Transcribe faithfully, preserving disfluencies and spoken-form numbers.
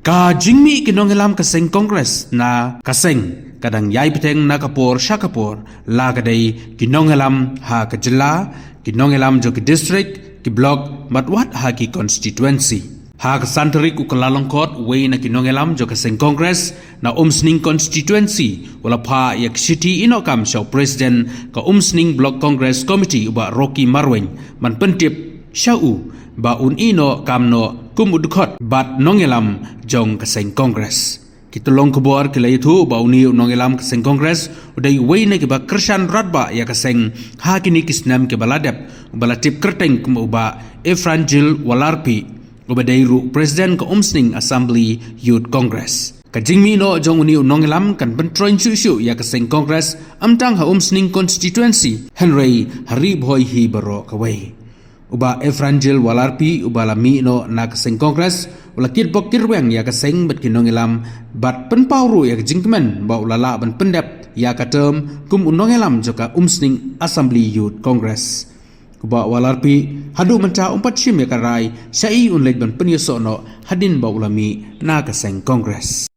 Ka jingmih ki nongïalam ka seng Congress na ka seng ka dang ïai bteng na ka por sha ka por, la ka dei ki nongïalam ha ka jylla, ki nongïalam jong ki district, ki block, bad wat ha ki constituency. Ha ka san tarik u Kyllalyngkot, uwei na ki nongïalam jong ka seng Congress na Umsning constituency u la phah ïa ka shithi ïehnoh kam sha u president ka Umsning Block Congress Committee u Bah Rocky Marwein, ban pyntip sha u ba un ïehnoh kam noh kum u dkhot bad nongïalam jong ka seng Congress. Ki tyllong khubor ki la ïathuh ba une u nongïalam ka seng Congress u dei uwei na kiba kyrshan radbah ïa ka seng ha kine ki snem kiba la dep, uba la tip kyrteng kum u Bah Efranjil Walarpi, uba dei ruh president ka Umsning Assembly Youth Congress. Ka jingmih noh jong une u nongïalam kan pyntroiñ shuh shuh ïa ka seng Congress, ym tang ha Umsning constituency hynrei ha Ri Bhoi hi baroh kawei. U Bah Efranjil Walarpi uba la mih noh na ka seng Congress u la kitbok kitrwiang ïa ka seng bad ki nongïalam, bad pynpaw ruh ïa ka jingkmen ba u la lah ban pyndep ïa ka term kum u nongïalam jong ka Umsning Assembly Youth Congress. U Bah Walarpi haduh mynta um pat shim ïa ka rai shaei un leit ban pynïasoh noh hadien ba u la mih na ka seng Congress.